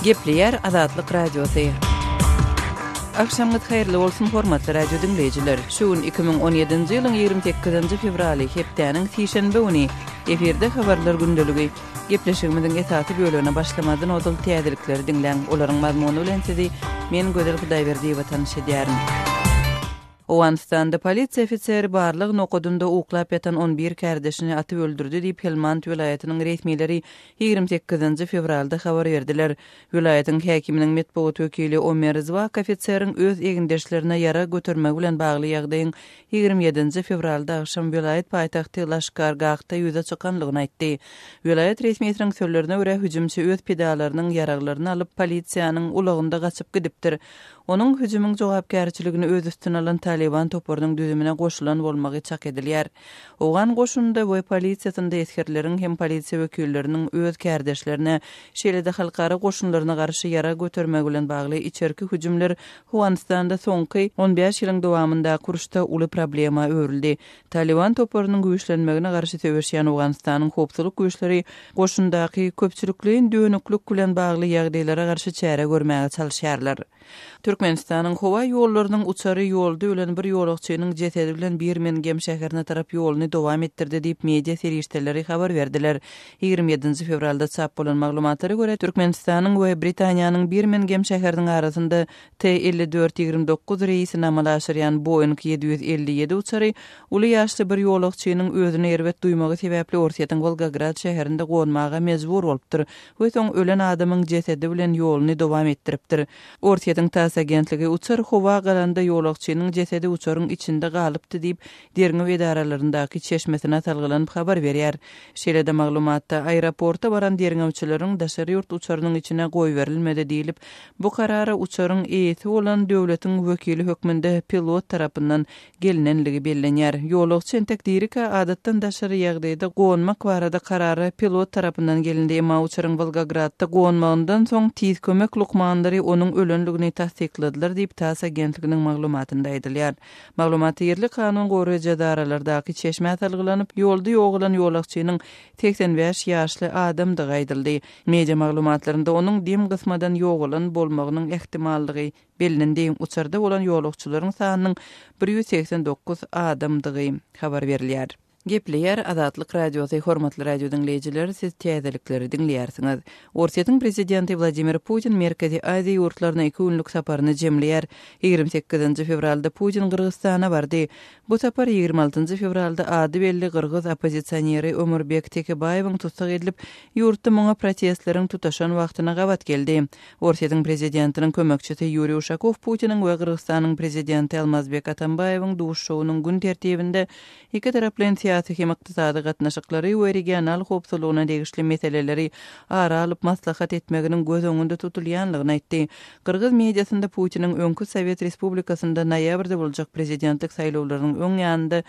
Gepleýär Azatlyk Radiosy. Agşamyňyz haýyrly bolsun, hormatly radio diňleýjiler! Şu gün 2017-nji ýylyň 28-nji fewraly, hepdäniň sişenbe güni. Efirde Habarlar gündeligi. Gepleşigimiziň esasy bölegine başlamazdan ozal täzelikleri diňläň. Olaryň mazmuny bilen sizi men Gözel Hudaýberdiýewa tanyş edýärin. Owganystanda polisiýa ofiseri barlag nokadynda uklap ýatan on bir kärdeşini atyp öldürdi diýip, Helmand welaýatynyň resmileri 28-nji fewralda habar berdiler. Welaýatyň häkiminiň metbugat wekili Omer Zwak ofiseriň öz egindeşlerine ýarag götermegi bilen bagly ýagdaýyň 27-nji fewralda agşam welaýat paýtagty Laşkar-Gahda ýüze çykanlygyny aýtdy. Welaýat resmisiniň sözlerine görä, hüjümçi öz pidalarynyň ýaraglaryny alyp, polisiýanyň ulagynda gaçyp gidipdir. Onuň hüjümiň jogapkärçiligini öz üstüne alan Talyban toparynyň düzümine goşulan bolmagy çak edilýär. Owgan goşunynda we polisiýasynda esgerleriň hem polisiýa wekilleriniň öz kärdeşlerine, şeýle-de halkara goşunlaryna garşy ýarag götermegi bilen bagly içerki hüjümler Owganystanda soňky on bäş ýylyň dowamyndaky uruşda uly problema öwrüldi. Talyban toparynyň güýçlenmegine garşy söweşýän Owganystanyň howpsuzlyk güýçleri goşundaky köpçülikleýin dönüklik bilen bagly ýagdaýlara garşy çäre görmäge çalyşýarlar. Türkmenistanyň howa ýollarynyň uçary ýolda ölen bir ýolagçynyň jesedi bilen Birmingem şäherine tarap ýoluny dowam etdirdi diýip, media serişdeleri habar berdiler. 27-nji fewralda çap bolan maglumatlara görä, Türkmenistanyň we Britaniýanyň Birmingem şäheriniň arasynda T 54 29 reýsini amala aşyrýan Boeing 757 uçary uly ýaşly bir ýolagçynyň özüni erbet duýmagy sebäpli Orsýetiň Wolgograd şäherinde gonmaga mejbur bolupdyr we soň ölen adamyň jesedi bilen ýoluny dowam etdiripdir. Orsýetiň TASS agentligi uçar howa galanda ýolagçynyň jesedi uçaryň içinde galypdy diýip, derňew edaralaryndaky çeşmesine salgylanyp habar berýär. Şeýle-de maglumatda, aeroporta baran derňewçileriň daşary ýurt uçarynyň içine goýberilmedi diýlip, Bu karara uçaryň eýesi bolan döwletiň wekili hökmünde pilot tarapyndan gelnenligi bellenýär. Ýolagçy entek dirikä adatdan daşary ýagdaýda gonmak barada karara pilot tarapyndan gelindi, emma uçaryň Wolgogradda gonmagyndan soň tiz kömek lukmanlary onuň ölenligini tassykladylar diýip, TASS agentliginiň maglumatynda aýdylýar. Maglumatda ýerli kanun goraýjy edaralardaky çeşmä salgylanyp, ýolda ýogalan ýolagçynyň 85 ýaşly adamdygy aýdyldy. Media maglumatlarynda onuň dem gysmadan ýogalan bolmagynyň ähtimallygy bellendi. Uçarda bolan ýolagçylaryň sanynyň 189 adamdygy habar berilýär. Gepleýär Azatlyk Radiosy, Hormatly radio diňleýjiler, siz täzelikleri diňleýärsiňiz. Orsýetiň prezidenti Wladimir Putin Merkezi Aziýa ýurtlaryna iki günlük saparyny jemleýär. 28-nji fewralda Putin Gyrgyzystana bardy. Bu sapar 26-njy fewralda ady belli gyrgyz oppozisioneri Ömurbek Tekebaýewiň tussag edilip, ýurtda muňa protestleriň tutaşan wagtyna gabat geldi. Orsýetiň prezidentiniň kömekçisi Ýuriý Uşakow Putiniň we Gyrgyzystanyň prezidenti Almazbek Atambaýewiň duşuşygynyň gün tertibinde ikitaraplaýyn syýasy hem ykdysady gatnaşyklary we regional howpsuzlygyna degişli meseleleri ara alyp maslahat etmeginiň göz öňünde tutulýanlygyny aýtdy. Gyrgyz mediasynda Putiniň öňki sowet respublikasynda noýabrda boljak prezidentlik saýlawlarynyň öň ýanynda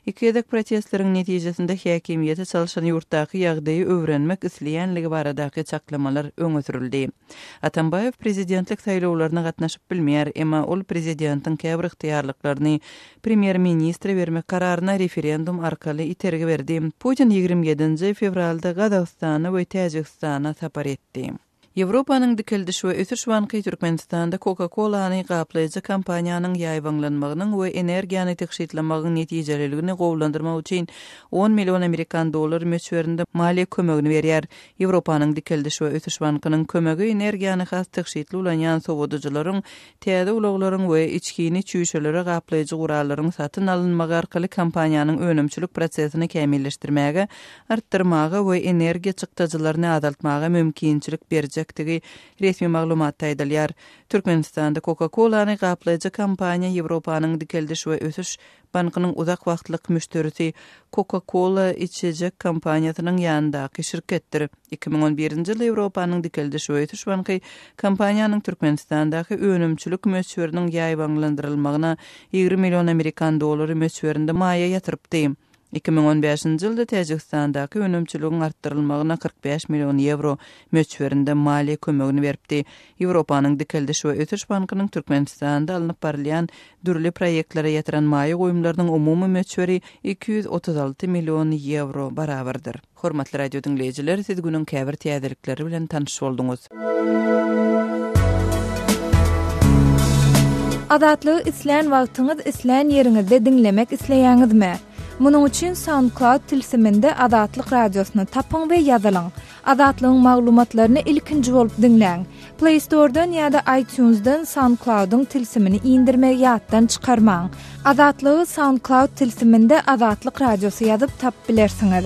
iki gezek protestleriň netijesinde häkimiýeti çalşan ýurtdaky ýagdaýy öwrenmek isleýänligi baradaky çaklamalar öňe sürüldi. Atambaýew prezidentlik saýlawlaryna gatnaşyp bilmeýär, emma ol prezidentiň käbir ygtyýarlyklaryny premýer-ministre bermek kararyna referendum arkaly itergi berdi. Putin 27-nji fewralda Gazagystana we Täjigistana sapar etdi. Ýewropanyň Dikeldiş we ösüş banky Türkmenistanda Coca-Cola-ny gaplaýjy kompaniýanyň ýaýbaňlanmagynyň we energiýany tygşytlamagyň netijeliligini gowulandyrmak üçin on million amerikan dollary möçberinde maliýe kömegini berýär. Ýewropanyň Dikeldiş we ösüş bankynyň kömegi energiýany has tygşytly ulanýan sowadyjylaryň, täze ulaglaryň we içgini çüýşelere gaplaýjy gurallaryň satyn alynmagy arkaly kompaniýanyň önümçilik prosesini kämilleşdirmäge, artdyrmaga we energiýa çykdajylaryny azaltmaga mümkinçilik berjekdigi resmi maglumatda aýdylýar. Türkmenistanda Coca-Cola-ny gaplaýjy kompaniýa Ýewropanyň Dikeldiş we ösüş bankynyň uzak wagtlyk müşderisi Coca-Cola içjek kompaniýasynyň ýanyndaky şirketdir. 2011-nji ýylda Ýewropanyň Dikeldiş we ösüş banky kompaniýanyň Türkmenistandaky önümçilik möçberiniň ýaýbaňlandyrylmagyna 20 million amerikan dollary möçberinde maýa ýatyrypdy. 2015-nji ýylda Täjigistandaky önümçiligiň artdyrylmagyna 45 million ýewro möçberinde maliýe kömegini beripdi. Ýewropanyň Dikeldiş we ösüş bankynyň Türkmenistanda alnyp barylýan dürli proýektlere ýatyran maýa goýumlarynyň umumy möçberi 236 million ýewro barabardyr. Hormatly radio diňleýjiler, siz günüň käbir täzelikleri bilen tanyş bolduňyz. Azatlygy islän wagtyňyz, islän ýeriňizde diňlemek isleýäňizmi? Munuň üçin SoundCloud tilsiminde Azatlyk Radiosyny tapyň we ýazylyň. Azatlygyň maglumatlaryny ilkinji bolup diňläň. Play Store-dan ýa-da iTunes-dan SoundCloud-yň tilsimini indirmegi ýatdan çykarmaň. Azatlygy SoundCloud tilsiminde Azatlyk Radiosy ýazyp tapyp bilersiňiz.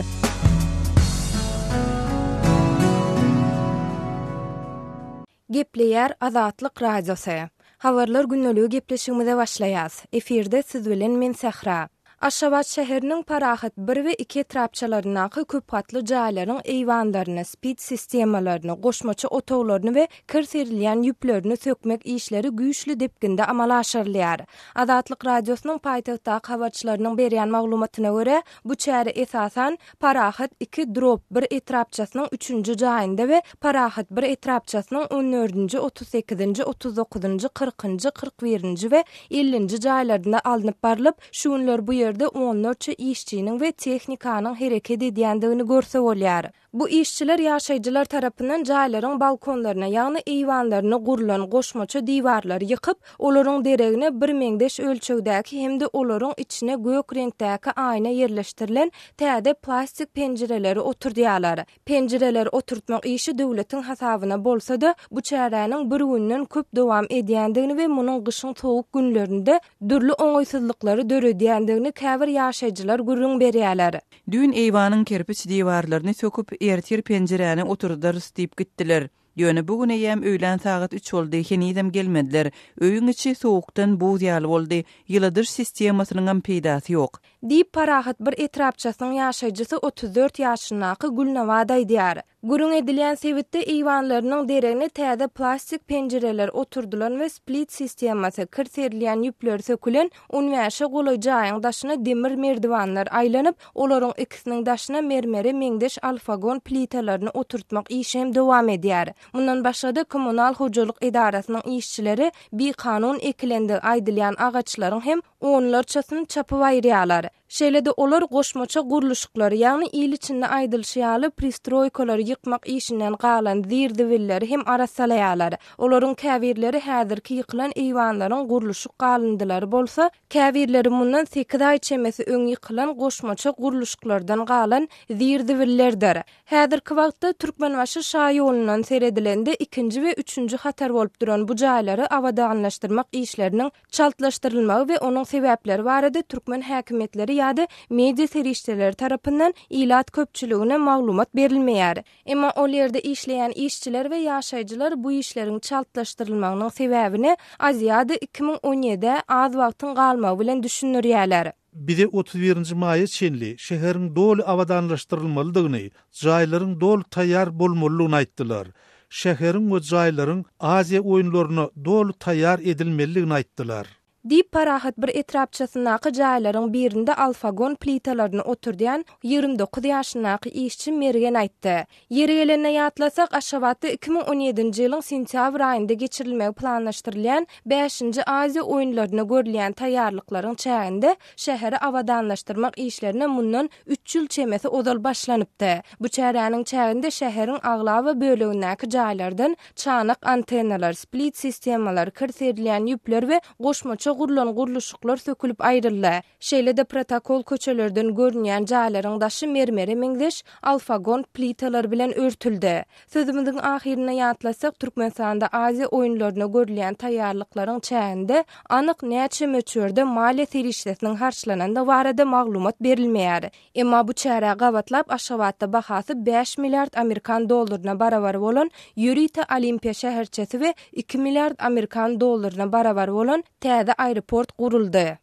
Gepleýär Azatlyk Radiosy. Habarlar gündeligi gepleşigimize başlaýas. Efirde siz bilen men Sähra. Aşgabat şäheriniň Parahat bir we iki etrapçalaryndaky köpgatly jaýlaryň eýwanlaryny, spid sistemalaryny, goşmaça otaglaryny we kir serilýän ýüplerini sökmek işleri güýçli depginde amala aşyrylýar. Azatlyk Radiosynyň paýtagtdaky habarçylarynyň berýän maglumatyna görä, bu çäre esasan, Parahat iki drop bir etrapçasynyň üçünji jaýynda we Parahat bir etrapçasynyň on dördünji, 38-nji, 39-njy, kyrkynjy, 41-nji we ellinji jaýlarynda alnyp barlyp, şu günler bu ýerde onlarça işçiniň we tehnikanyň hereket edýändigini görse bolýar. Bu işçiler ýaşaýjylar tarapyndan jaýlaryň balkonlaryna, ýagny eýwanlaryna gurlan goşmaça diwarlary ýykyp, olaryň deregine birmeňzeş ölçegdäki hem-de olaryň içine gök reňkdäki aýna ýerleşdirilen täze plastik penjireleri oturdýarlar. Penjireleri oturtmak işi döwletiň hasabyna bolsa-da, bu çäräniň bir günden köp dowam edýändigini we munuň gyşyň sowuk günlerinde dürli oňaýsyzlyklary döredýändigini käbir ýaşaýjylar gürrüň berýärler. Düýn eýwanyň kerpiç diwarlaryny söküp, ertir penjiräni oturdarys diýip gitdiler. Ýöne bu gün eýýäm öýlän sagat üç boldy, henizem gelmediler. Öýüň içi sowukdan buz ýaly boldy. Ýyladyş sistemasynyňam peýdasy ýok. Diýip, Parahat bir etrapçasynyň ýaşaýjysy 34 ýaşyndaky Gülnabat aýdýar. Gürrüň edilýän sebitde eýwanlarynyň deregine täze plastik penjireler oturdylan we split sistemasy, kir serilýän ýüpleri sökülen on bäşe golaý jaýyň daşyna demir merdiwanlar aýlanyp, olaryň ikisiniň daşyna mermere meňzeş alfagon plitalaryny oturtmak işi hem dowam edýär. Mundan başga-da, kommunal hojalyk edarasynyň işçileri bikanun ekilendigi aýdylýan agaçlaryň hem onlarçasyny çapyp aýyrýarlar. Şeýle-de olar goşmaça gurluşyklary, ýagny il içinde aýdylyşy ýaly, pristroýkalary ýykmak işinden galan zir-zibilleri hem arassalaýarlar. Olaryň käbirleri häzirki ýykylan eýwanlaryň gurluşyk galyndylary bolsa, käbirleri mundan sekiz aý çemesi öň ýykylan goşmaça gurluşyklardan galan zir-zibillerdir. Häzirki wagtda Türkmenbaşy şaýolundan seredilende ikinji we üçünji hatar bolup duran bu jaýlary abadanlaşdyrmak işleriniň çaltlaşdyrylmagy we onuň sebäpleri barada türkmen häkimiýetleri ýa-da media serişdeleri tarapyndan ilat köpçüligine maglumat berilmeýär. Emma ol ýerde işleýän işçiler we ýaşaýjylar bu işleriň çaltlaşdyrylmagynyň sebäbini Aziada 2017-ä az wagtyň galmagy bilen düşündirýärler. Bize 31-nji maýa çenli şäheriň doly abadanlaşdyrylmalydygyny, jaýlaryň doly taýýar bolmalydygyny aýtdylar. Şäheriň we jaýlaryň Aziýa oýunlaryna doly taýýar edilmelidigini aýtdylar. Diýip, Parahat bir etrapçasyndaky jaýlaryň birinde alfagon plitalaryny oturdýan 29 ýaşyndaky işçi Mergen aýtdy. Ýeri gelende ýatlasak, Aşgabatda 2017-nji ýylyň sentýabr aýynda geçirilmegi planlaşdyrylýan bäşinji Aziýa oýunlaryna görülýän taýýarlyklaryň çäginde şäheri abadanlaşdyrmak işlerine mundan üç ýyl çemesi ozal başlanypdy. Bu çäräniň çäginde şäheriň aglaba bölegindäki jaýlardan çanak antennalar, split sistemalar, kir serilýän ýüpler we goşmaça gurlan gurluşyklar sökülip aýryldy. Şeýle-de protokol köçelerden görünýän jaýlaryň daşy mermere meňzeş alfagon plitalar bilen örtüldi. Sözümiziň ahyrynda ýatlatsak, Türkmenistanda Aziýa oýunlaryna görülýän taýýarlyklaryň çäginde anyk näçe möçberde maliýe serişdesiniň harçlanandygy barada maglumat berilmeýär. Emma bu çärä gabatlap Aşgabatda bahasy bäş milliard amerikan dollaryna barabar bolan ýörite Olimpiýa şäherçesi we iki milliard amerikan dollaryna barabar bolan täze aeroport guruldy.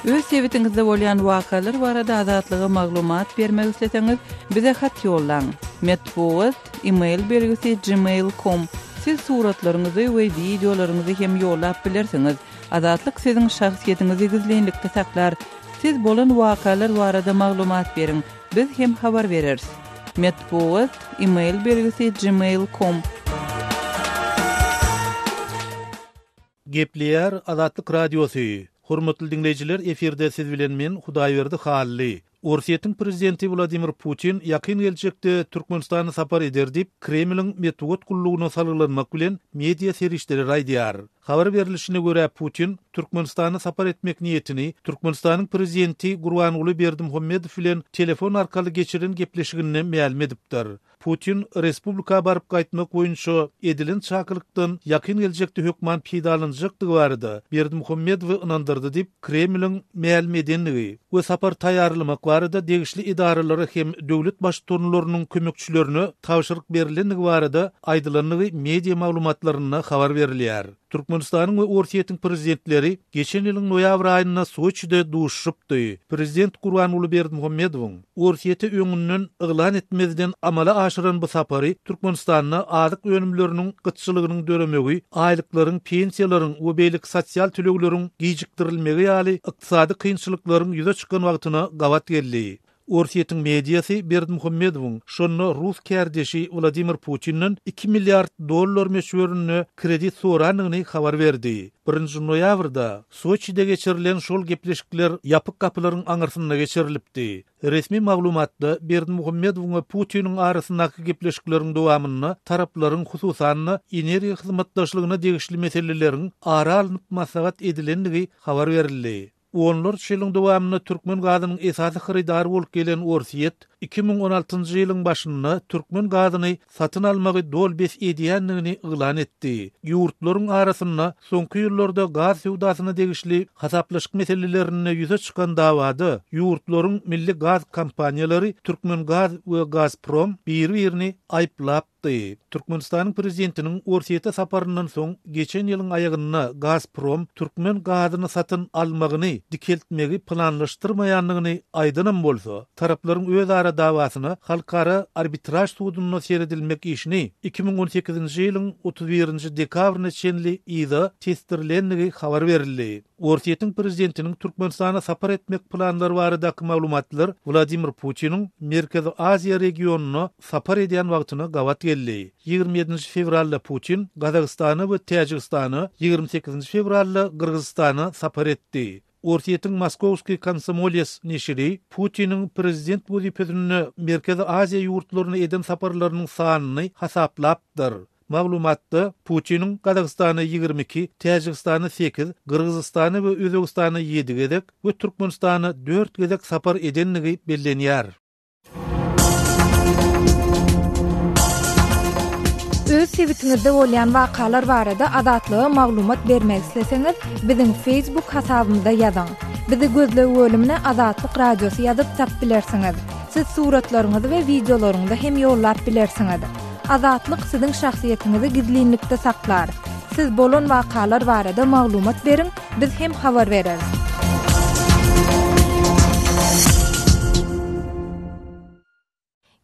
Öz sebitiňizde bolýan wakalar barada Azatlyga maglumat bermek isleseňiz, bize hat ýollaň. Metbugat, e-mail belgisi gmail com. Siz suratlaryňyzy we wideolaryňyzy hem ýollap bilersiňiz. Azatlyk siziň şahsyýetiňizi gizlinlikde saklar. Siz bolan wakalar barada maglumat beriň, biz hem habar bereris. Metbugat, email belgisi gmail com. Gepleýär Azatlyk Radiosy, Hormatly diňleýjiler efirde siz bilen men Hudaýberdi Hally. Orsýetiň prezidenti Wladimir Putin ýakyn geljekde Türkmenistana sapar eder diýip, Kremliň metbugat gullugyna salgylanmak bilen media serişdeleri aýdýar. Habar berlişine görä, Putin Türkmenistana sapar etmek niýetini Türkmenistanyň prezidenti Gurbanguly Berdimuhamedow bilen telefon arkaly geçiren gepleşiginde mälim edipdir. Putin respublika baryp gaýtmak boýunça edilen çakylykdan ýakyn geljekde hökman peýdalanjakdygy barada Berdimuhamedowy ynandyrdy diýip, Kremliň mälim edendigi we sapar taýýarlamak barada degişli edaralara hem döwlet baştutanlarynyň kömekçilerine tabşyryk berlendigi barada aýdylandygy media maglumatlarynda habar berilýär. Türkmenistanyň we Orsýetiň prezidentleri geçen ýylyň noýabr aýynda Soçide duşuşypdy. Prezident Gurbanguly Berdimuhamedowyň Orsýete öňünden yglan etmezden amala aşyran bu sapary Türkmenistanda azyk önümleriniň gytçylygynyň döremegi, aýlyklaryň, pensiýalaryň we beýleki sosial tölegleriň gijikdirilmegi ýaly ykdysady kynçylyklaryň ýüze çykan wagtyna gabat geldi. Orsýetiň mediasy Berdimuhamedowyň şonda rus kärdeşi Wladimir Putinden iki milliard dollar möçberinde kredit sorandygyny habar berdi. Birinji noýabrda Soçide geçirilen şol gepleşikler ýapyk gapylaryň aňyrsynda geçirilipdi. Resmi maglumatda Berdimuhamedowyň we Putiniň arasyndaky gepleşikleriň dowamynda taraplaryň hususan-da energiýa hyzmatdaşlygyna degişli meseleleriň ara alnyp maslahat edilendigi habar berildi. Onlarça ýylyň dowamynda türkmen gazynyň esasy hyrydary bolup gelen Orsýet 2016-njy ýylyň başynda türkmen gazyny satyn almagy doly bes edýändigini yglan etdi. Ýurtlaryň arasynda soňky ýyllarda gaz söwdasyna degişli hasaplaşyk meselelerinde ýüze çykan dawada ýurtlaryň milli gaz kompaniýalary Türkmengaz we Gazprom biri-birini aýyplap aýtdy. Türkmenistanyň Prezidentiniň Orsýete saparyndan soň geçen ýylyň aýagynda Gazprom türkmen gazyny satyn almagyny dikeltmegi planlaşdyrmaýandygyny aýdanam bolsa, taraplaryň özara dawasyna Halkara arbitraž sudunda seredilmek işini 2018-nji ýylyň 31-nji dekabryna çenli yza tesdirilendigi habar berildi. Orsýetiň prezidentiniň Türkmenistana sapar etmek planlary baradaky maglumatlar Wladimir Putiniň Merkezi Aziýa regionyna sapar edýän wagtyna gabat geldi. 27-nji fewralda Putin Gazagystana we Täjigistana, 28-nji fewralda Gyrgyzystana sapar etdi. Orsýetiň Moskowskiý komsomoles neşiri Putiniň prezident wezipesinde Merkezi Aziýa ýurtlaryna eden saparlarynyň sanyny hasaplapdyr. Maglumatda Putiniň Gazagystana 22, Täjigistana sekiz, Gyrgyzystana we Özbegistana ýedi gezek we Türkmenistana dört gezek sapar edendigi bellenýär. Öz sebitiňizde bolýan wakalar barada Azatlyga maglumat bermek isleseňiz, biziň Facebook hasabymyza ýazyň. Bizi gözleg bölümine Azatlyk Radiosy ýazyp tap bilersiňiz. Siz suratlaryňyzy we wideolaryňyzy hem ýollap bilersiňiz. Azatlyk siziň şahsyýetiňizi gizlinlikde saklar. Siz bolan wakalar barada maglumat beriň, biz hem habar bereris.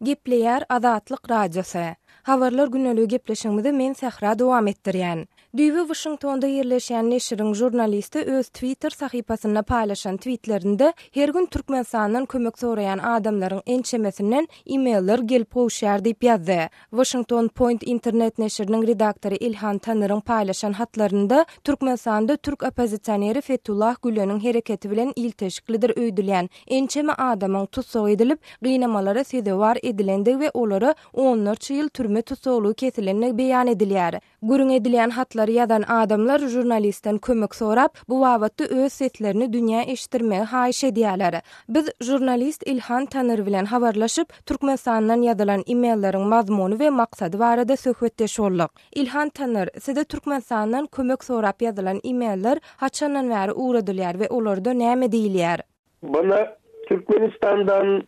Gepleýär Azatlyk Radiosy. Habarlar gündeligi gepleşigimizi men Sähra dowam etdirýän. Düýbi Waşingtonda ýerleşýän neşiriň žurnalisti öz Twitter sahypasynda paýlaşan twitlerinde her gün Türkmenistandan kömek soraýan adamlaryň ençemesinden e-mailler gelip gowuşýar diýip ýazdy. Washington Point internet neşiriniň redaktory Ilhan Tanyryň paýlaşan hatlarynda Türkmenistanda türk oppozisioneri Fetullah Güleniň hereketi bilen ilteşiklidir öýdülýän ençeme adamyň tussag edilip, gynamalara sezewar edilendigi we olara onlarça ýyl türme tussaglygy kesilendigi beýan edilýär. Gürrüň edilýän hatlary ýazan adamlar žurnalistden kömek sorap, bu babatda öz seslerini dünýä eşitdirmegi haýyş edýärler. Biz žurnalist Ilhan Tanyr bilen habarlaşyp, Türkmenistandan ýazylan e-mailleriň mazmuny we maksady barada söhbetdeş bolduk. Ilhan Tanyr, size Türkmenistandan kömek sorap ýazylan e-mailler haçandan bäri ugradylýar we olarda näme diýilýär? Bana Türkmenistandan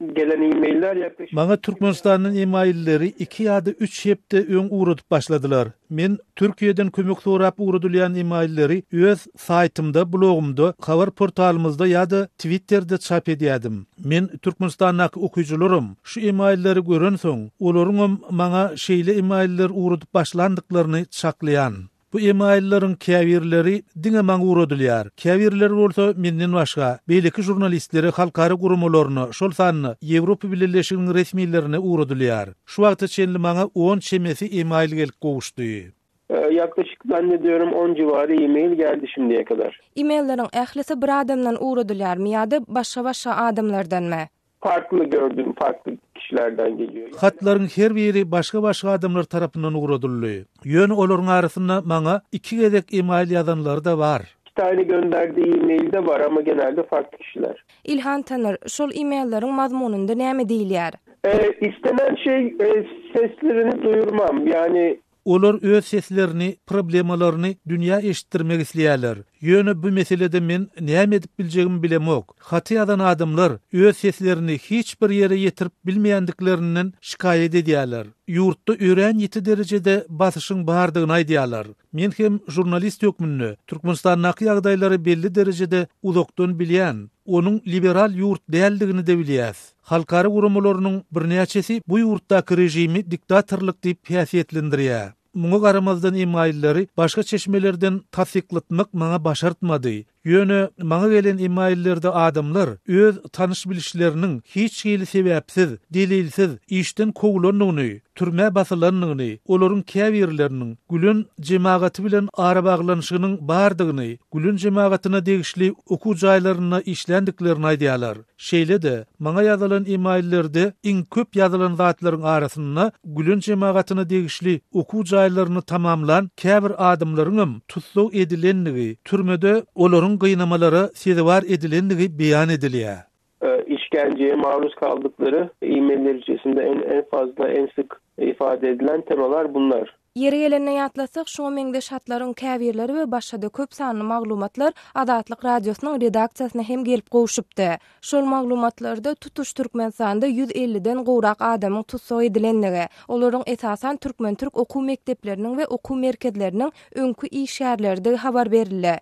gelen e-mailler ýaklaşyk. Maňa Türkmenistandan e-mailleri iki ýa-da üç hepde öň ugradyp başladylar. Men Türkiýeden kömek sorap ugradylýan e-mailleri öz saýtymda, blogumda, habar portalymyzda ýa-da Twitterde çap edýärdim. Men Türkmenistandaky okyjylarym şu e-mailleri görensoň, olaryňam maňa şeýle e-mailler ugradyp başlandyklaryny çaklaýan. Bu emaýllaryň käbirleri diňe maňa ugradylýar, käbirleri bolsa menden başga, beýleki žurnalistlere, halkara guramalaryna, şol sanda Ýewropa Bileleşiginiň resmilerine ugradylýar. Şu wagta çenli maňa on çemesi emaýl gelip gowuşdy. Yaklaşyk zannediyorum on civarı email geldi şimdiye kadar. Emailleriň ählisi bir adamdan ugradylýarmy ýa-da başga-başga adamlardanmy? Farkly gördüm farkly kişilerden geliyor. Hatlaryň her biri başga-başga adamlar tarapyndan ugradyldy. Ýöne olaryň arasynda maňa iki gezek email ýazanlary-da bar. İki tane gönderdiği email de bar ama genelde farklı kişiler. Ilhan Tanır, Şol emailleriň mazmunynda näme diýilýär? İstenen şey seslerini duyurmam yani Olar öz seslerini, problemalaryny dünýä eşitdirmek isleýärler. Ýöne bu meselede men näme edip biljegimi bilemok. Haty ýazan adamlar öz seslerini hiç bir ýere ýetirip bilmeýändiklerinden şikaýat edýärler. Ýurtda örän ýiti derejede basyşyň bardygyny aýdýarlar. Men hem žurnalist hökmünde Türkmenistandaky ýagdaýlary belli derejede uzakdan bilýän. Onuň liberal ýurt däldigini-de bilýäs. Halkara guramalarynyň birnäçesi bu ýurtdaky režimi diktatorlyk diýip häsiýetlendirýär. Muňa garamazdan emaillary başga çeşmelerden tassyklatmak maňa başartmady. Ýöne maňa gelen emaillerde adamlar öz tanyş-bilişleriniň hiç hili sebäpsiz, delilsiz işden kowulandygyny, türmä basylandygyny, olaryň käbirleriniň Gülen jemagaty bilen arabaglanyşygynyň bardygyny, Gülen jemagatyna degişli okuw jaýlarynda işländiklerini aýdýarlar. Şeýle-de, maňa ýazylan emaillerde iň köp ýazylan zatlaryň arasynda Gülen jemagatyna degişli okuw jaýlaryny tamamlan käbir adamlaryňam tussag edilendigi, türmede olaryň gynamalara sezewar edilendigi beýan edilýär. Işkenjeye maruz kaldyklary e-mailler içerisinde en en fazla en syk ifade edilen temalar bunlar. Ýeri gelende ýatlatsak, şuňa meňzeş hatlaryň käbirleri we başga-da köp sanly maglumatlar Azatlyk Radiosynyň redaksiýasyna hem gelip gowşupdy. Şol maglumatlarda tutuş Türkmenistanda 150-den gowrak adamyň tussag edilendigi, olaryň esasan türkmen-türk okuw mekdepleriniň we okuw merkezleriniň öňki işgärleridigi habar berildi.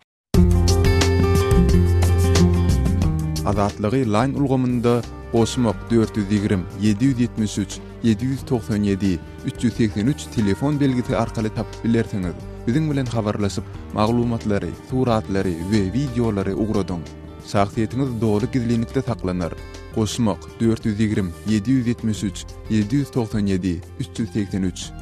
Azatlygy Line ulgamynda goşmak 420 773 797 383 telefon belgisi arkaly tapyp bilersiňiz. Biziň bilen habarlaşyp, maglumatlary, suratlary we wideolary ugradyň. Şahsyýetiňiz doly gizlinlikde saklanar. Goşmak 420 773 797 383.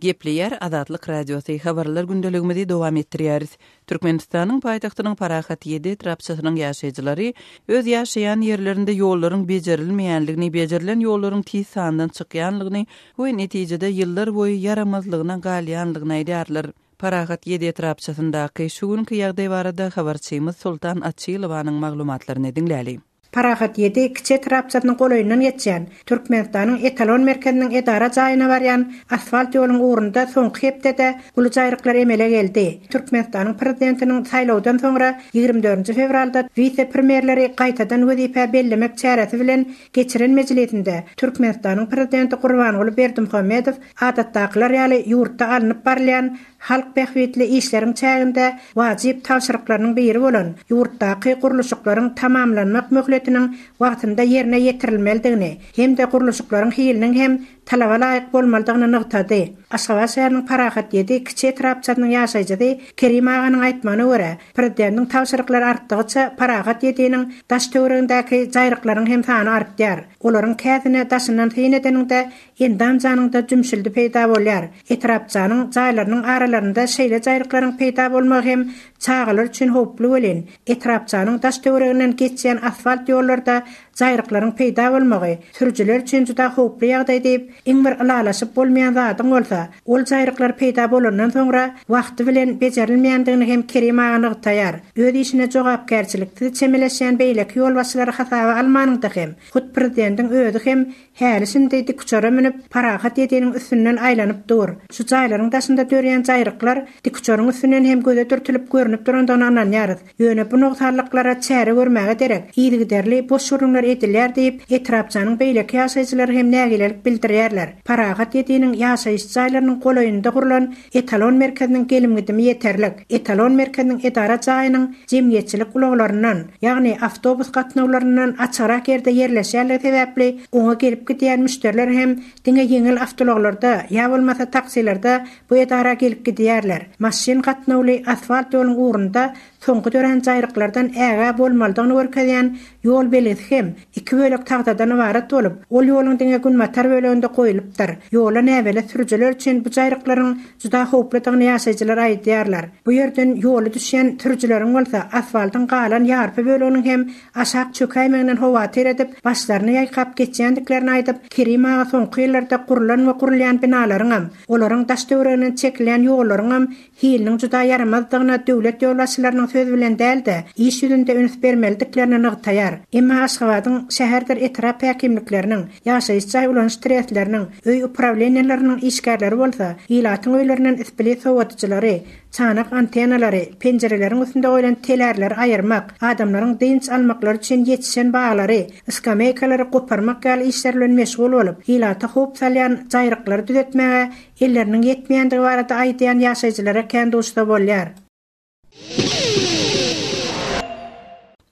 Gepleýär Azatlyk Radiosy, Habarlar gündeligimizi dowam etdirýäris. Türkmenistanyň paýtagtynyň Parahat ýedi etrapçasynyň ýaşaýjylary öz ýaşaýan ýerlerinde ýollaryň bejerilmeýänligini, bejerilen ýollaryň tiz sandan çykýanlygyny we netijede ýyllar boýy ýaramazlygyna galýanlygyny aýdýarlar. Parahat ýedi etrapçasyndaky şu günki ýagdaý barada habarçymyz Soltan Açylowanyň maglumatlaryny diňläli. Parahat ýedi kiçi etrapçasynyň golaýyndan geçýän, Türkmenistanyň Etalon merkeziniň edara jaýyna barýan asfalt ýoluň ugrunda soňky hepdede uly jaýryklar emele geldi. Türkmenistanyň Prezidentiniň saýlawdan soňra ýigrimi dördünji fewralda wise-premýerleri gaýtadan wezipä bellemek çäresi bilen geçiren mejlisinde Türkmenistanyň Prezidenti Gurbanguly Berdimuhamedow adatdakylar ýaly ýurtda alnyp barylýan Halk bähbitli işleriň çäginde wajyp tabşyryklarynyň biri bolan ýurtdaky gurluşyklaryň tamamlanmak möhletiniň wagtynda ýerine ýetirilmelidigini hem-de gurluşyklaryň hiliniň hem talaba laýyk bolmalydygyny nygtady. Aşgabat şäheriniň Parahat ýedi kiçi etrapçasynyň ýaşaýjysy Kerim aganyň aýtmagyna görä, prezidentiň tabşyryklary artdygyça Parahat ýediniň daş-töweregindäki jaýryklaryň hem sany artýar. Olaryň käsine daşyndan syn edeniňde Endam-janyňda jümşüldi peýda bolýar. Etrapçanyň jaýlarynyň aralarynda şeýle jaýryklaryň peýda bolmagy hem çagalar üçin howply welin, etrapçanyň daş-töwereginden geçýän asfalt ýollarda jaýryklaryň peýda bolmagy sürüjiler üçin juda howply ýagdaý diýip, iň bir ylalaşyp bolmaýan zadyň bolsa, ol jaýryklar peýda bolandan soňra wagty bilen bejerilmeýändigini hem Kerim aga nygtaýar. Öz işine jogapkärçiliksiz çemeleşýän beýleki ýolbaşçylary hasaba almanyňda hem, hut prezidentiň özi hem Häli-şindi dikuçara münüp, Parahat ýediniň üstünden aýlanyp dur. Şu jaýlaryň daşynda dörýän jaýryklar dikuçaryň üstünden hem göze dürtülip görnüp. görnüp durandygyna ynanýarys. Ýöne bu nogsanlyklara çäre görmäge derek, yzygiderli boş gürrüňler edilýär diýip, etrapçanyň beýleki ýaşaýjylary hem nägilelik bildirýärler. Parahat Ýediniň ýaşaýyş jaýlarynyň golaýynda gurlan Etalon merkeziniň gelim-gidimi ýeterlik. Etalon merkeziniň edara jaýynyň jemgyýetçilik ulaglaryndan, ýagny awtobus gatnawlaryndan açygrak ýerde ýerleşýänligi sebäpli, oňa gelip-gidýän müşderiler hem diňe ýeňil awtoulaglarda ýa bolmasa taksilerde bu edara gelip gidýärler. Maşyn gatnawly asfalt ýoluň ugrunda soňky dörän jaýryklardan ägä bolmalydygyny görkezýän ýol belgisi hem iki bölek tagtadan ybarat bolup, ol ýoluň diňe günbatar böleginde goýlupdyr. Ýola näbelet sürüjiler üçin bu jaýryklaryň juda howpludygyny ýaşaýjylar aýdýarlar. Bu ýerden ýoly düşýän sürüjileriň bolsa asfaltyň galan ýarpy böleginiň hem aşak çökäýmeginden howatyr edip, başlaryny ýaýkap geçýändiklerini aýdyp, Kerim aga soňky ýyllarda gurlan we gurulýan binalaryňam, olaryň daş-töwereginden çekilýän ýollaryňam hiliniň juda ýaramazdygyna döwlet ýolbaşçylarynyň söz bilen däl-de, iş ýüzünde üns bermelidiklerini nygtaýar. Emma Aşgabadyň şäherdir etrap häkimlikleriniň, ýaşaýyş jaý ulanyş trestleriniň, öý uprawleniýalarynyn işgärleri bolsa, ilatyň öýlerinden isplit sowadyjylary, çanak antennalary, penjireleriň üstünde goýlan telärleri aýyrmak, adamlaryň dynç almaklary üçin ýetişen baglary, skameýkalary goparmak ýaly işler bilen meşgul bolup, ilata howp salýan jaýryklary düzetmäge elleriniň ýetmeýändigi barada aýdýan ýaşaýjylara kän duşsa bolýar.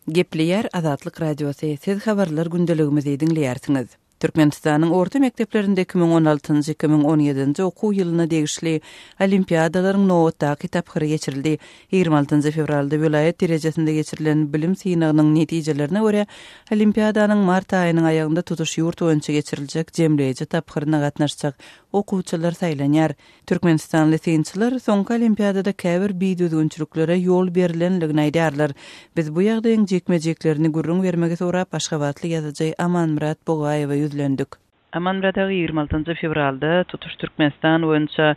Gepleýär Azatlyk Radiosy, Siz habarlar gündeligimizi diňleýärsiňiz. Türkmenistanyň orta mekdeplerinde 2016-njy, 2017-nji okuw ýylyna degişli olimpiadalaryň nobatdaky tapgyry geçirildi. 26-njy fewralda welaýat derejesinde geçirilen bilim synagynyň netijelerine görä, olimpiadanyň mart aýynyň aýagynda tutuş ýurt boýunça geçiriljek jemleýji tapgyryna gatnaşjak okuwçylar saýlanýar. Türkmenistanly synçylar soňky olimpiadada käbir bidüzgünçiliklere ýol berlenligini aýdýarlar. Biz bu ýagdaýyň jikme-jiklerini gürrüň bermegi sorap, aşgabatly ýazyjy Amanmyrat Bugaýewe ýüzlendik. Amanmyrat aga, 26 fewralda tutuş Türkmenistan boýunça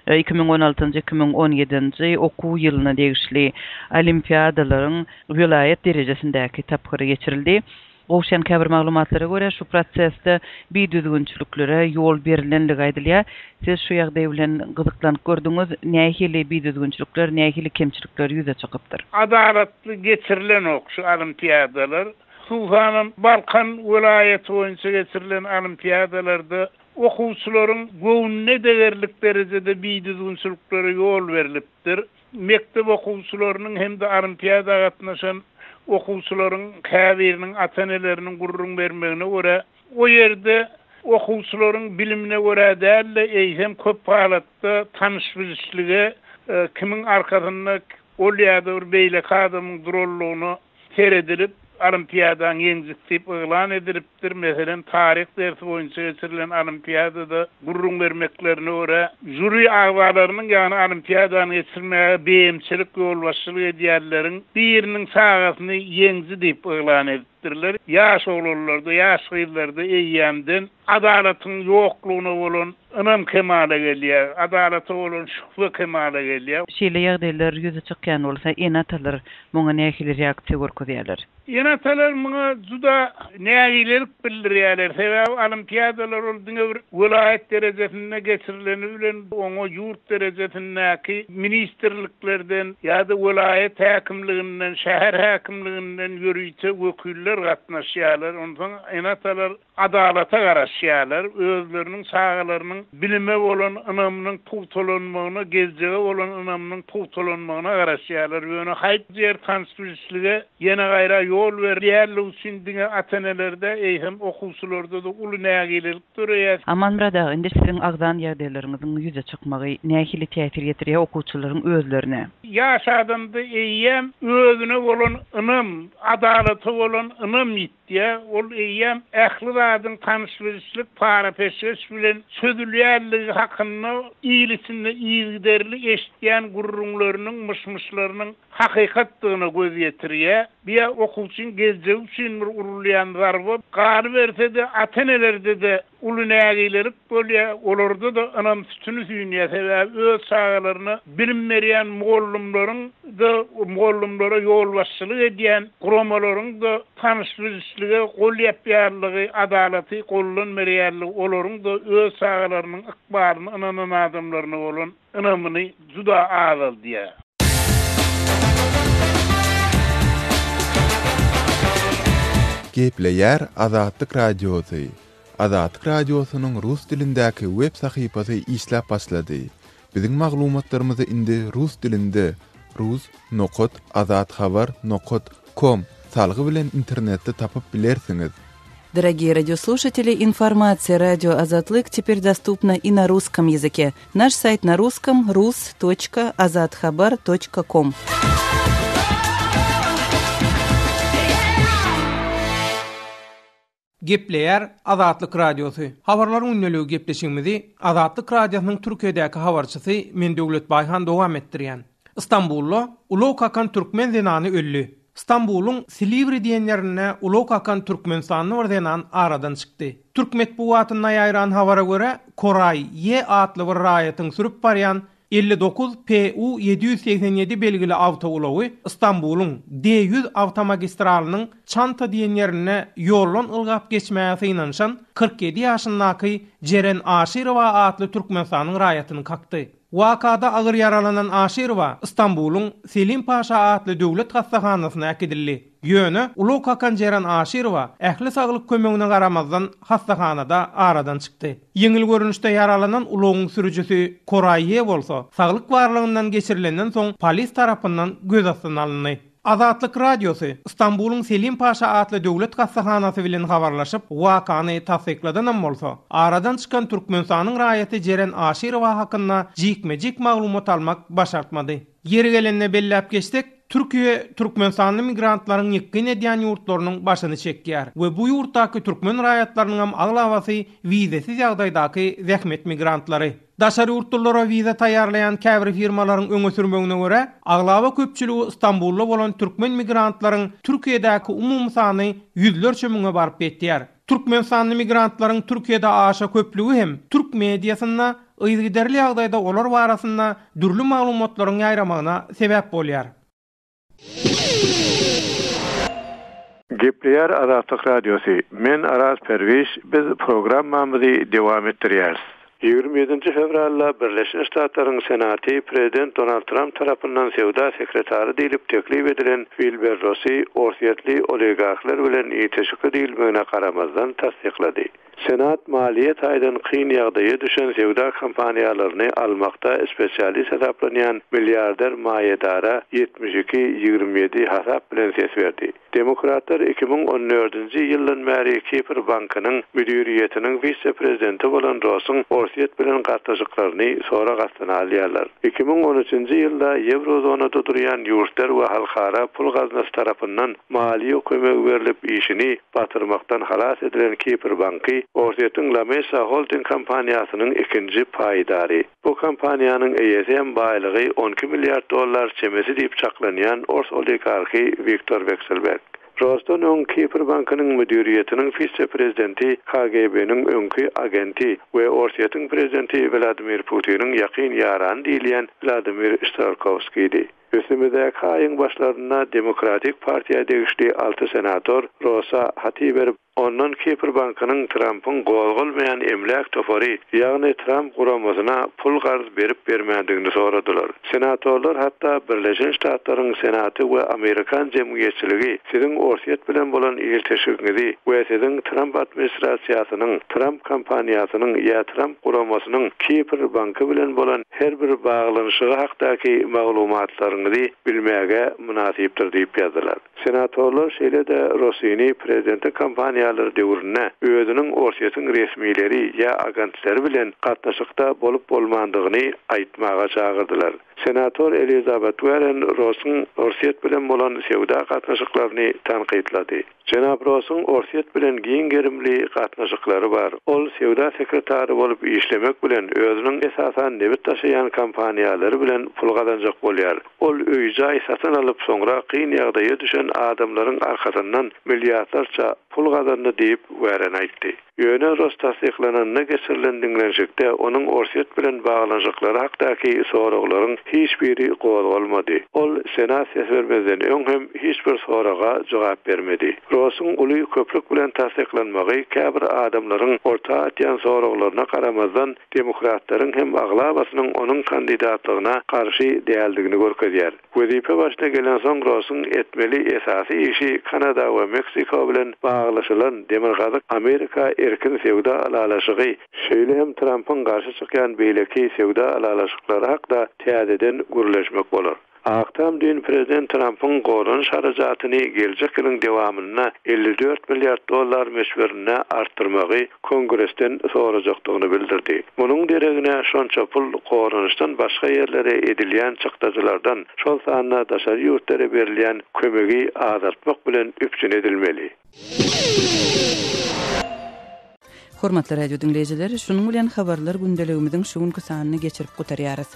2016-njy, 2017-nji okuw ýylyna degişli olimpiadalaryň welaýat derejesindäki tapgyry geçirildi. Gowşan käbir maglumatlara görä, şu prosesde bidüzgünçiliklere ýol berlenligi aýdylýar. Siz şu ýagdaý bilen gyzyklanyp gördüňiz, nähili bidüzgünçilikler, nähili kemçilikler ýüze çykypdyr? Adalatly geçirilenok şu olimpiadalar. Hususanam Balkan welaýaty boýunça geçirilen olimpiadalarda okuwçylaryň göwnüne degerlik derejede bidüzgünçiliklere ýol berlipdir. Mekdep okuwçylarynyň hem-de olimpiada gatnaşan okuwçylaryň käbiriniň ata-eneleriniň gürrüň bermegine görä, o ýerde okuwçylaryň bilimine görä däl-de, eýsem köp halatda tanyş-bilişlige, kimiň arkasynda ol ýa-da bir beýleki adamyň duranlygyna seredilip, olimpiadanyň ýeňijisi diýip yglan edilipdir. Meselem, taryh dersi boýunça geçirilen olimpiadada gürrüň bermeklerine görä, žuri agzalarynyň, ýagny olimpiadany geçirmäge beýemçilik ýolbaşçylyk edýänleriň biriniň çagasyny ýeňiji diýip yglan edipdirler. Ýaş oglanlarda, ýaş gyzlarda eýýämden adalatyň ýoklugyna bolan ynam kemala gelýär, adalata bolan şübhe kemala gelýär. Şeýle ýagdaýlar ýüze çykýan bolsa, ene-atalar muňa nähili reaksiýa görkezýärler? Ene-atalar muňa juda nägilelik bildirýärler. Sebäbi olimpiadalar ol diňe bir welaýat derejesinde geçirileni bilen oňa ýurt derejesindäki ministrliklerden ýa-da welaýat häkimliginden, şäher häkimliginden ýörite wekiller gatnaşýarlar. Onsoň ene-atalar adalata garaşýarlar, özleriniň çagalarynyň bilime bolan ynamynyň pugtalanmagyna, geljege bolan ynamynyň pugtalanmagyna garaşýarlar. Ýöne haýp ýer tanyş-bilişlige ýene gaýra ýol berilýänligi üçin diňe ata-enelerde, eýsem okuwçylarda-da uly nägilelik döreýär. Amanmyrat aga, indi siziň agzan ýagdaýlaryňyzyň ýüze çykmagy nähili täsir ýetirýär okuwçylaryň özlerine? Ýaş adamda eýýäm özüne bolan ynam, adalata bolan ynam ýitýär. Diýýär. Ol eýýäm ähli zadyň tanyş-bilişlik, para-peşgeş bilen çözülýänligi hakynda il içinde yzygiderli eşidýän gürrüňleriniň, myş-myşlarynyň hakykatdygyna göz ýetirýär. Bu-ýa okuwçyň geljegi üçin bir urulýan zarba. Galyberse-de, ata-enelerde-de Uly nägilelik bolýar, olarda-da ynam sütüni süýnýär, sebäbi öz çagalaryna bilim berýän mugallymlaryň-da, mugallymlara ýolbaşçylyk edýän guramalaryň-da tanyş-bilişlige gol ýapýanlygy, adalaty goldan berýänligi olaryň-da öz çagalarynyň ykbalyny ynanan adamlaryna bolan ynamyny juda azaldýar. Gepleýär Azatlyk Radiosy, Azatlyk Radiosynyň rus dilindäki web sahypasy işläp başlady. Biziň maglumatlarymyzy indi rus dilinde rus nokat azathabar nokat kom salgy bilen internetde tapyp bilersiňiz. Дорогие радиослушатели, информация радио Азатлык теперь доступна и на русском языке. Наш сайт на русском rus.azathabar.com. Gepleýär Azatlyk Radiosy. Habarlaryň gündeligi gepleşigimizi Azatlyk Radiosynyň Türkiýedäki habarçysy men Döwlet Baýhan dowam etdirýän. Stambulda ulag kakan türkmen zenany öldi. Stambulyň Silivri diýen ýerinde ulag kakan türkmenistanly bir zenan aradan çykdy. Türk metbugatynda ýaýran habara görä, Koraý Ýe atly bir raýatyň sürüp barýan 59 PU 787 belgili awtoulagy Stambulyň D 100 awtomagistralynyň Çanta diýen ýerinde ýoldan ylgap geçmäge synanyşan 47 ýaşyndaky Jeren Aşyrowa atly Türkmenistanyň raýatyny kakdy. Wakada agyr ýaralanan Aşyrowa Stambulyň Selim Paşa atly döwlet hassahanasyna äkidildi. Ýöne, ulag kakan Jeren Aşyrowa ähli saglyk kömegine garamazdan hassahanada aradan çykdy. Ýeňil görnüşde ýaralanan ulagyň sürüjisi Koraý Ýe bolsa, saglyk barlagyndan geçirilenden soň polis tarapyndan göz astyna alyndy. Azatlyk Radiosy Stambulyň Selim Paşa atly döwlet hassahanasy bilen habarlaşyp, wakany tassykladanam bolsa, aradan çykan Türkmenistanyň raýaty Jeren Aşyrowa hakynda jikme-jik maglumat almak başartmady. Ýeri gelende belläp geçsek, Türkiýe türkmenistanly migrantlaryň ýykgyn edýän ýurtlarynyň başyny çekýär we bu ýurtdaky türkmen raýatlarynyňam aglabasy wizesiz ýagdaýdaky zähmet migrantlary. Daşary ýurtlulara wiza taýýarlaýan käbir firmalaryň öňe sürmegine görä, aglaba köpçüligi Stambulda bolan türkmen migrantlaryň Türkiýedäki umumy sany ýüzlerçe müňe baryp ýetýär. Türkmenistanly migrantlaryň Türkiýede aşa köplügi hem türk mediasynda yzygiderli ýagdaýda olar barasynda dürli maglumatlaryň ýaýramagyna sebäp bolýar. Gepleýär Azatlyk Radiosy, Men Araz Perwiş, biz programmamyzy dowam etdirýäris. 27-nji fewralda Birleşen Ştatlaryň Senaty prezident Donald Tramp tarapyndan söwda sekretary diýlip teklip edilen Wilber Rossy orsýetli oligarhlar bilen ilteşikli diýilmegine garamazdan tassyklady. Senat maliýe taýdan kyn ýagdaýa düşen söwda kompaniýalaryny almakda spesialist hasaplanýan milliarder maýadara 72, 27 hasap bilen ses berdi. Demokratlar 2014-nji ýyldan bäri Kipr bankynyň müdiriýetiniň wise-prezidenti bolan Rosuň Orsýet bilen gatnaşyklaryny sorag astyna alýarlar. 2013-nji ýylda ýewrozonada durýan ýurtlar we Halkara pul gaznasy tarapyndan maliýe kömegi berlip işini batyrmakdan halas edilen Kipr banky Orsýetiň Lamesa Holding kompaniýasynyň ikinji paýdary. Bu kompaniýanyň eýesi hem baýlygy 12 milliard dollar çemesi diýip çaklanýan ors oligarhy Wiktor Wekselberg. Rosdan öň Kipr bankynyň müdiriýetiniň wise-prezidenti KGB-niň öňki agenti we Orsýetiň prezidenti Wladimir Putiniň ýakyn ýarany diýilýän Wladimir Ştrolkowskidi. Üstümizdäki aýyň başlarynda Demokratik partiýa degişli alty senator Rosa hat iberip, ondan Kipr bankynyň Trampyň gozgalmaýan emläk topary, ýagny Tramp guramasyna pul karz berip-bermändigini soradylar. Senatorlar hatda Birleşen Ştatlaryň Senaty we amerikan jemgyýetçiligi siziň Orsýet bilen bolan ilteşigiňizi we siziň Tramp administrasiýasynyň, Tramp kampaniýasynyň ýa Tramp guramasynyň Kipr banky bilen bolan her bir baglanyşygy hakdaky maglumatlaryňyzy bilmäge mynasypdyr diýip ýazdylar. Senatorlar şeýle-de Rossini prezidentlik kampaniýalary döwründe özüniň Orsýetiň resmileri ýa agentlary bilen gatnaşykda bolup-bolmandygyny aýtmaga çagyrdylar. Senator Elizabet Warren Rossyň Orsýet bilen bolan söwda gatnaşyklaryny tankytlady. Jenap Rossuň Orsýet bilen giň gerimli gatnaşyklary bar. Ol söwda sekretary bolup işlemek bilen, özüniň esasan nebit daşaýan kompaniýalary bilen pul gazanjak bolýar. Ol öý-jaý satyn alyp, soňra kyn ýagdaýa düşen adamlaryň arkasyndan milliardlarça pul gazandy diýip, Warren aýtdy. Ýöne Ross tassyklananda geçirilen diňlenişikde onuň Orsýet bilen baglanyşyklary hakdaky soraglaryň hiç biri gozgalmady. Ol Senat ses bermezden öň hem hiç bir soraga jogap bermedi. Rossuň uly köplük bilen tassyklanmagy käbir adamlaryň orta atýan soraglaryna garamazdan, demokratlaryň hem aglabasynyň onuň kandidatlygyna garşy däldigini görkezýär. Wezipe başyna gelensoň Rossuň etmeli esasy işi Kanada we Meksika bilen baglaşylan Demirgazyk Amerika erkin söwda ylalaşygy, şeýle hem Trampyň garşy çykýan beýleki söwda ylalaşyklary hakda täzeden gürleşmek bolar. Ak Tam düýn prezident Trampyň goranyş harajatyny geljek ýylyň dowamynda 54 milliard dollar möçberinde artdyrmagy Kongresden sorajakdygyny bildirdi. Munuň deregine şonça pul goranyşdan başga ýerlere edilýän çykdajylardan, şol sanda daşary ýurtlara berilýän kömegi azaltmak bilen üpjün edilmeli. Hormatly radio diňleýjiler, şunuň bilen habarlar gündeligimiziň şu günki sanyny geçirip gutarýarys.